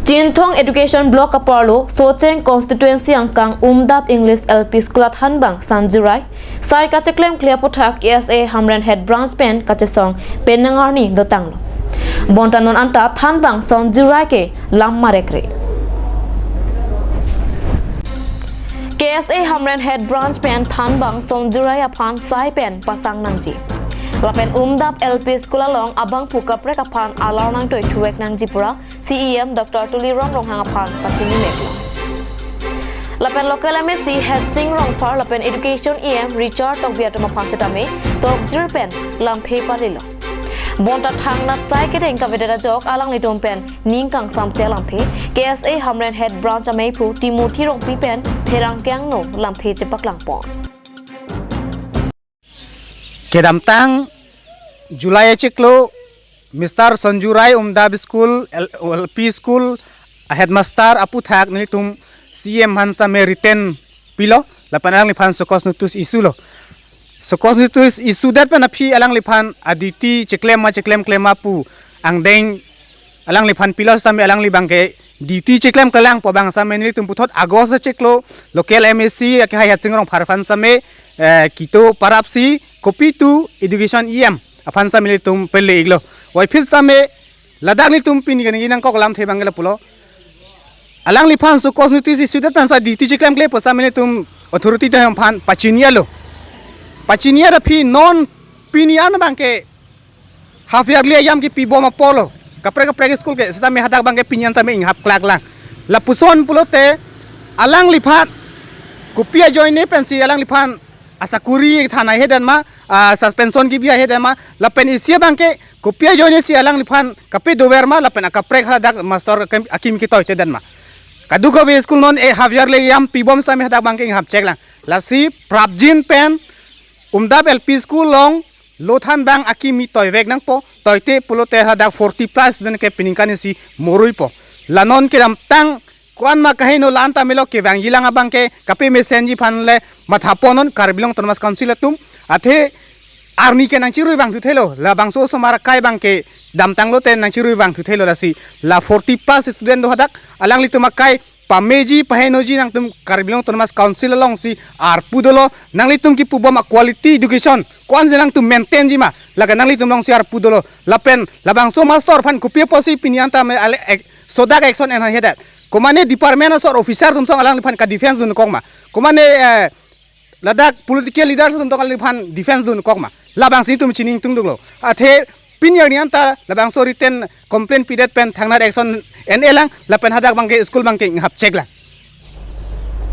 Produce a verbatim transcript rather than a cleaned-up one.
Chinthong Education Block aparlo Socheng Constituency angkang Umdap English L P School athanbang Sanju Rai sai kacheklemkle aputhak K S A Hamren Head Branch pen kachesong pen nangarni dotanglo. Bonta non anta thanbang Sanju Rai ke lam marekre. K S A Hamren Head Branch pen thanbang Sanju Rai aphan sai pen pasang nangji. Lapen Umdap L P School along abangphu kaprek aphan alar nangtoi thuvek nangji pura C E M Doctor Tuliram Ronghang aphan pachinimeklo. Lapen local M A C Headsing Rongphar lapen Education E M Richard Tokbi atum aphan setame tokjir pen lamthe parilo. Bonta thangnat sai kedeng kavedet ajok alanglitum pen ning kangsamse lamthe K S A Hamren Head Branch ameiphu Timothy Rongpi pen pherangke angno lamthe chepaklangpon. Kedamtang July achiklo, Mister Sanju Rai Umdap School, L-, L P School a headmaster aputhak nelitum C E M aphan setame written pilo, lapen alangliphan show cause notice issue lo. Show cause notice issue det pen aphi alangliphan a duty cheklem ma cheklemkle ma pu angdeng alangliphan pilo setame alangli abangke duty cheklemklelang pu abang setame nelitum puthot August achiklo local M A C akehai Headsing Rongphar aphan setame, eh, kito parapsi copy to Education E M aphan setame nelitum pele-iklo. Puvoiphit setame ladak nelitum pini kaningje nangkok lamthe abangke lapulo. Alangliphan show cause notice issue det pen sa duty cheklemkle pu setame nelitum authority atum aphan pachini-etlo. Pachini-et aphi non pini an abangke half yearly ayam kepibom apotlo. Kaprek kaprek school ke setame hadak abangke pini an setame inghap klaklang. Lapuson pulote alangliphan kopi ajoine pensi alangliphan asakuri than ahe den ma, ah, suspension kebi ahe den ma, lapen isi abangke kopi ajoine si alangliphan kape dover ma, lapen akaprek hadak master akim, akim ketoite den ma. Kadokave school non e half yearly ayam pibom setame hadak abangke inghap cheklang. Lasi prapjin pen Umdap L P School along lo thanbang akimi toivek nangpo, toite pulote hadak forty plus student ke peningkan isi moruipo. La non kedamtang ko-an ma kaheno la-an ta melo kevangjilang abangke kapemesenji aphan le mathaponnon Karbi Anglong Autonomous Council atum, athe arni ke nangchiruivang thuthelo, labangso osomar akai abangke damtanglote nangchiruivang thuthelo lasi la forty plus student do hadak, alanglitum akai pameji pahenoji nangtum Karbi Anglong Autonomous Council alongsi arpu dolo, nanglitum kipubom a quality education ko-ansi nangtum maintainji ma, lake nanglitum alongsi arpu dolo. Lapen labangso master aphan kopi apotsi pini an setame ale ek-, sodak action en ahe det. Komane department asor officer atum song alangliphan ka defense dun kok ma, komane, eh, ladak political leaders atum song alangliphan defense dun kok ma, labangsi nelitum chini ingtungdunlo. Athe pini arni an ta labangso written complaint pidet pen thangnat action en-elang, lapen hadak abangke school abangke inghap cheklang.